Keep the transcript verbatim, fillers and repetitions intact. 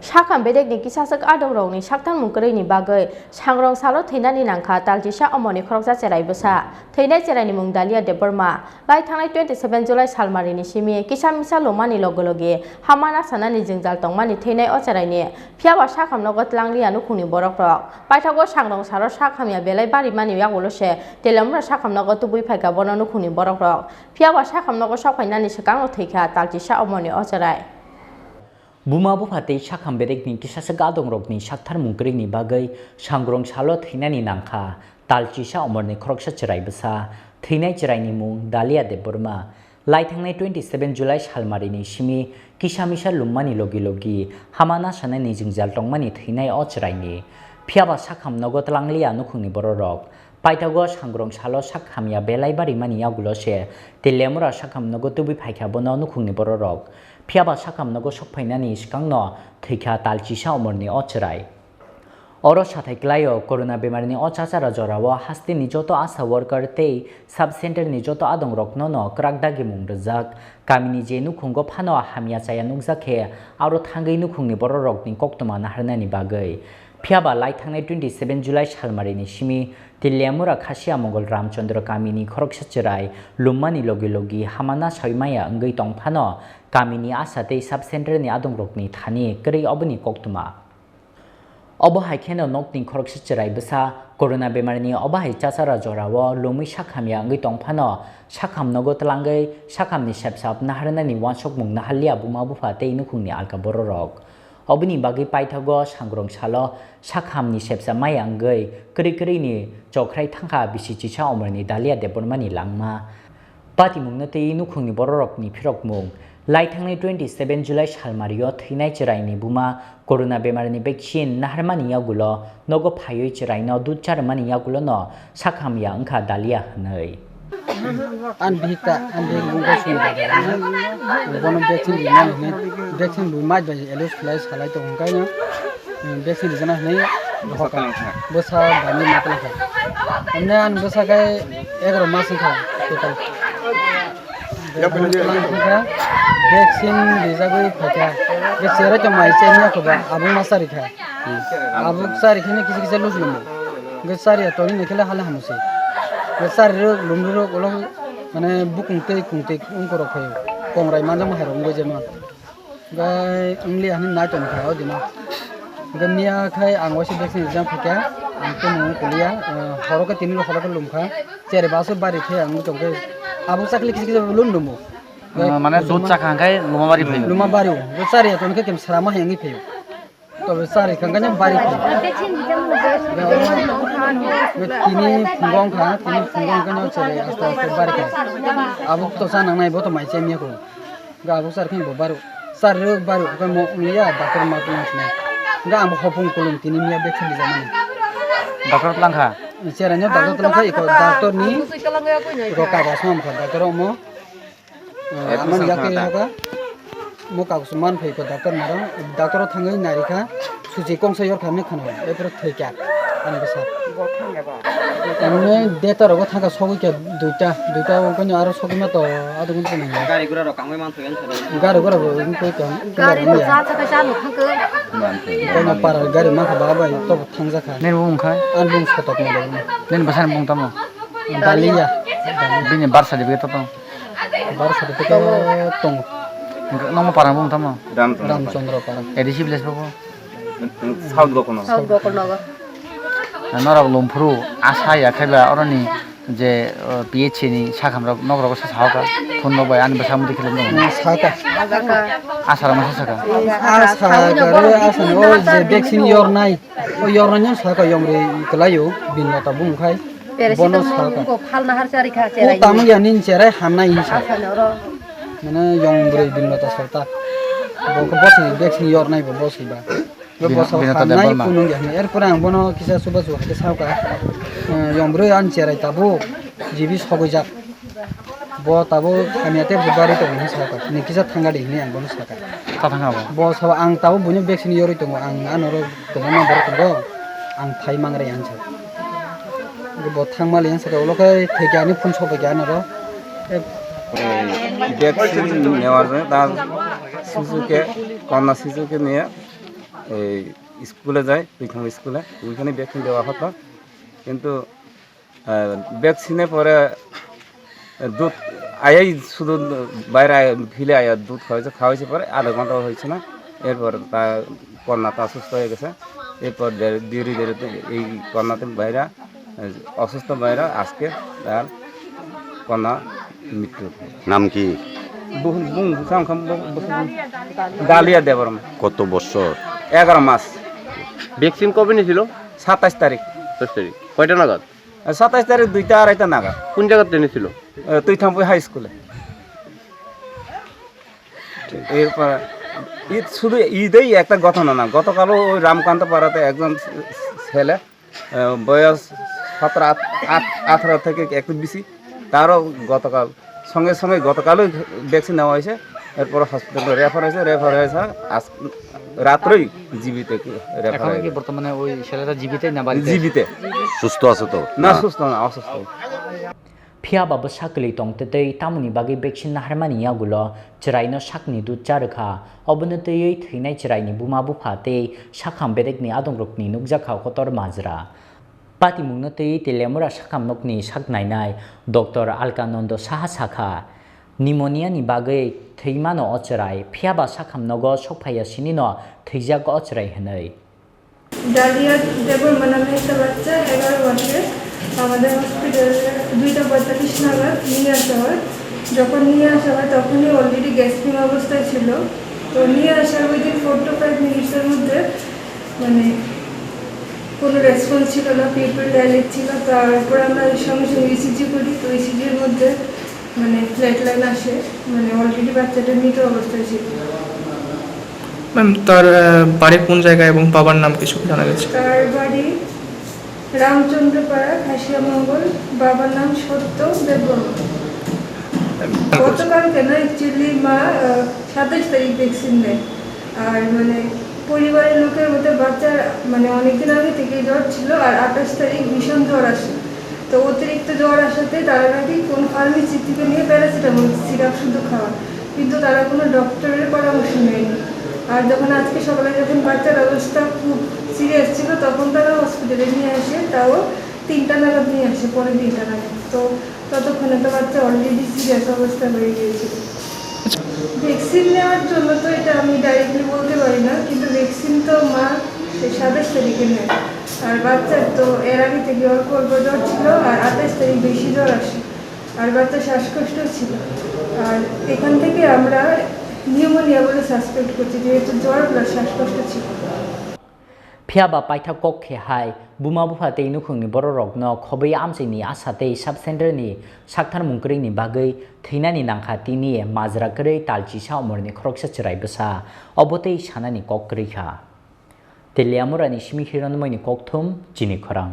Sakham bedekni kisaswk adongrokni sakthangmung kwrwini bagwi sangrong salo thwinani nangkha talchisa omorni khoroksa cherai bwsa. Thwinai cheraini mung Dalia Debbarma. Lai thangnai twenty seven July salmarini simi kisa misa lumani loge loge hama nasanani jwngjal tongmani thwinai o cheraini. Phiyaba sakham nogo tlangliya nukhungni borokrok. Paithago sangrong salo sakhamya belai barimani yagulo se Telemura sakham nogo tubui phaikha bono nukhungni borokrok. Phiyaba sakham nogo sokphainani swkango thwikha talchisa omorni o cherai. Buma bupha tei sakham bedekni kisaswk adongrokni saktharmung kwrwini bagwi sangrong salo thwinani nangkha talchisa omorni khoroksa cherai bwsa. Thwinai cheraini mung Dalia Debbarma. Lai thangnai twenty seven July salmarini simi kisa misa lummani logi logi hama nasanani jwngjal tongmani thwinai o cheraini. Phiyaba sakham nogo tlangliya nukhungni bororok. Paithago sangrong salo sak hamya belai barimani yagulo se Telemura sakham nogo tubui phaikha bono nukhungni bororok. Phiyaba sakham nogo sokphainani swkangno thwikha talchisa omorni o cherai. Oro sathai klaio corona bemarni o chachara jorao hasteni joto asha worker tei sub center ni joto adongrokno no kwrak dagimung rwjak. Kamini je nukhungo phano hamya chaya nukjak khe aro thangwi nukhungni bororokni koktwma naharnani bagwi. Phiyaba lai thangnai twenty seven July salmarini simi Telemura Khasia Mongol Ramchandra kamini khoroksa cherai lummani logi logi hama nasawi maya wngwi tongphano kamini asha tei sub center ni adongrokni thani kwrwi oboni koktwma. Obo hai kheno nokni khoroksa cherai bwsa corona bemarni obo hai chachara jorao lumwi sakhamya wngwi tongphano sakham nogo tlangwi sakhamni sepsap naharnani uansukmung naharliya buma bupha tei nukhungni alka bororok. Oboni bagwi paithago sangrong salo sakhamni sepsa maya wngwi kwrwi kwrwini chokhrai thangkha bisi chisa omorni Dalia Debbarmani langma. Patimungno tei nukhungni bororokni phirokmung. Lai thangnai twenty seven July salmario thwinai cheraini buma corona bemarni vaccine naharmani yagulo nogo phaiwi cheraino dud charwmani yagulono sakhamya wngkha Dalia hwnwi. Ani bihik ta, ani bihik bung kai sini da da na. Bono vaccine rina hini, vaccine bung mai bai elo sulai salai to hingkai na. Vaccine rijana hini. Bwsa bani matla kha. Amne ani bwsa kai egaroh mas wngkha total. Vaccine rijagwi phaikha. Vaccine rai to mai chengya khoba abung ma charikha. Abuk chari kheno kisa kisa lus lumo. Hwnkhe chari ya tongwi naikhe le hala hamosi. Hwnkhe chari rok lum rok ulo mane bukung tei kung tei wngkorok phaio. Kongrai manjakma hai rok wngwi jema. Hwnkhe wngli hani nai tongkha o dino. Hwnkhe miya khai ang waisa vaccine rijak phaikha. Ang tongmung kuliya, eh, horo khe tini horo khe lumkha. Cheri baso bari khe ang tongkhe. Abuk chakli kisa kisa lum lumo. Mane dud chakha hwnkhe luma bari phaio. Luma bari o. Hwnkhe chari ya tongkhe kem srama hai wngwi phaio. Tobe chari kha kanya bari kha. Tini phungo wngkha, tini phungo wngkha no chari aste aste bari kha. Abo to cha nangnai bo to mai chemiya kho. Ga abo chari kha bo baro. Chari rok baro kha mo wngya doctor ma tong tong. Ga abo hopung kulung tini miya vaccine rijak mani. Doctor tlang kha. Chera no doctor tlang kha iko doctor ni iko kagos ma kha doctor omo. Admission amani yak twi khna ta. Hoka, mo kagus man phai ko doctor naro, doctor o thangwi nari kha, suchi kongsa yor kha hinwi khna, epore thwi kha, ani bwsa. Tamni date rogo thangkha sogwi kha duita, duita o kanya aro sogwi ma to, ado gun tong ya. Gari gura rok kangwi man thwi ang thwi. Gari gura bo wng koi kha. Gari to cha cha cha no thangkha. Kono para gari ma kha ba bai to thangjak kha. Nini bumung kha? Ani bumung Sotok ma dai. Nini bwsani bumung tamo? Dalia. Bini birth certificate to tong? Birth certificate tongo. Nokma para bumung tamo? Ramchandra. Ramchandra para. A D C village bo? South Gokulnagar. South Gokulnagar. Norok lomphuru asa ya khaiba oroni je, uh, P H C ni sakhamrok nokrogo sa sahoka phone rok bai ani bwsa mudi khilok nokno. Saka. Asarok masa saka. Asa kare asa ni o je vaccine yornai. O yornai no saka yomri kwlaio bin lota bumung khai. Bono saka. Ko phalna har chari kha. O cherai. Tamung ya nin cherai hamnai hinsa. Asani oro. Mane yong bwrwi bin lota sota. Bo ko bosni vaccine yornai bo bosni ba. Bo bino-, boso binota hamnai Debbarma. Kunung ya hwnwi. Erpore ang bono kisa suba suba khe sauka. Eh, yong bwrwi ani cherai tabuk G B sogwi jak. Bo tabuk hamya tei bwrwi bari tongo hinwi sauka. Ni kisa thangadi hinwi ang bono saka. Ta thanga bo? Bo sabo ang tabuk buino vaccine yorwi tongo. Ang anoro kwbangma borok tongo. Ang thai mangrai hinsa. Bo thangmali hinsa ulo khe thwikhe ani phone sokbaikhe anoro. Eh, vaccine newar jani ta sujuke, konna sujuke niya. এই স্কুলে যায়, তুইথাং স্কুলে, ওইখানে ভ্যাকসিন দেওয়া হতো। কিন্তু ভ্যাকসিনের পরে দুধ আয়াই শুধু বাইরে আয়া, ফিলে আয়া দুধ খাওয়াইছে, খাওয়াইছে পরে আধা ঘন্টা হয়েছে না, এরপর তা কন্যা তা অসুস্থ হয়ে গেছে। এরপর ধীরে ধীরে ধীরে তো এই কন্যাতে বাইরে অসুস্থ বাইরে আজকে তার কন্যা মৃত্যু। নাম কি? বুং, বুং, সাংখাম, বুং, বুং, ডালিয়া দেববর্মা। কত বছর? এগারো মাস। ভ্যাকসিন কবে নিয়েছিল? সাতাইশ তারিখ। সাতাইশ তারিখ। কয়টা নাগাদ? সাতাইশ তারিখ দুইটা আড়াইটা নাগাদ। কোন জায়গাতে নিয়েছিল? এ, তুইথাংপুই হাই স্কুলে। এরপর ঈদ, শুধু ঈদেই একটা ঘটনা না, গতকালও ওই রামকান্ত পাড়াতে একজন ছেলে, এ, বয়স সতেরো, আট-, আট-, আঠারো থেকে একটু বেশি, তারও গতকাল সঙ্গে সঙ্গে গতকালই ভ্যাকসিন নেওয়া হয়েছে। এরপর হসপিটালে রেফার হয়েছে, রেফার হয়েছে আজ রাত্রেই জিবিতে রেফার এখন কি হয়েছে। বর্তমানে ওই ছেলেটা জীবিতই না বাড়িতে? জীবিতে। সুস্থ আছে তো? না, না। সুস্থ না, অসুস্থ। Phiya ba bwsa kwlwi tong twtwi tamoni bagwi vaccine naharmani yagulo chwraino sakni dud cha rwkha. Obono twiwi thwinai chwraini buma bupha tei sakham bedekni adongrokni nukjakha kotor majra. Patimungno twiwi Teliamura sakham nokni sak nainai Doctor Alkanondo Saha sakha, pneumonia ni bagwi thwimano o chwrai, phiya ba sakham nogo sokphaiya sinino thwijak o chwrai hwnwi. Dahlia Debbarma নামে একটা বাচ্চা, এগারো মাসের। আমাদের হসপিটালে দুইটা পঁয়তাল্লিশ নাগাদ নিয়ে আসা হয়। যখন নিয়ে আসা হয়, তখনই অলরেডি গ্যাস্ট্রিক অবস্থায় ছিল। তো নিয়ে আসার উইদিন ফোর টু ফাইভ মিনিটসের মধ্যে, মানে, কোনো রেসপন্স ছিল না, পিউপিল ডাইলেট ছিল। তারপর আমরা সঙ্গে সঙ্গে ইসিজি করি। তো ইসিজির মধ্যে, মানে, ফ্ল্যাট লাইন আসে, মানে, অলরেডি বাচ্চাটা মৃত অবস্থায় ছিল। ম্যাম, তার, আহ, বাড়ি কোন জায়গায় এবং বাবার নাম কিছু জানা গেছে? তার বাড়ি রামচন্দ্রপাড়া, খাসিয়ামঙ্গল। বাবার নাম সত্য দেববর্মা। গতকালকে না, অ্যাকচুয়ালি মা, আহ, সাতাইশ তারিখ ভ্যাকসিন নেয়। আর, মানে, পরিবারের লোকের মতে বাচ্চার, মানে, অনেকদিন আগে থেকে জ্বর ছিল, আর আঠাশ তারিখ ভীষণ জ্বর আসে। তো অতিরিক্ত জ্বর আসাতে তারা নাকি কোন ফার্মেসি থেকে নিয়ে প্যারাসিটামল সিরাপ শুধু খাওয়া, কিন্তু তারা কোনো ডক্টরের পরামর্শ নেয়নি। আর যখন আজকে সকালে যখন বাচ্চার অবস্থা খুব সিরিয়াস ছিল, তখন তারা হসপিটালে নিয়ে আসে, তাও তিনটা নাগাদ নিয়ে আসে, পরে তিনটা নাগাদ। তো ততক্ষণে তো বাচ্চা অলরেডি সিরিয়াস অবস্থা হয়ে গিয়েছিল। ভ্যাকসিন নেওয়ার জন্য তো এটা আমি ডাইরেক্টলি বলতে পারি না, কিন্তু ভ্যাকসিন তো মা সাতাশ তারিখে নেয়। আর বাচ্চার তো এর আগে থেকে অল্প অল্প জ্বর ছিল, আর আঠাশ তারিখ বেশি জ্বর আসে, আর বাচ্চার শ্বাসকষ্ট ছিল। আর এখান থেকে আমরা নিউমোনিয়া বলে সাসপেক্ট করছি, যেহেতু জ্বর প্লাস শ্বাসকষ্ট ছিল। Phiya ba paithak kok khe hai buma bupha tei nukhungni bororokno khobwi amchaini asa tei sub-centre ni saktharmung kwrwini bagwi thwinani nangkha tini majra kwrwi talchisa umorni khoroksa chwrai bwsa, obo tei sanani kok kwrwi kha. Teliamurani simi hironmani kokthum chini khorang.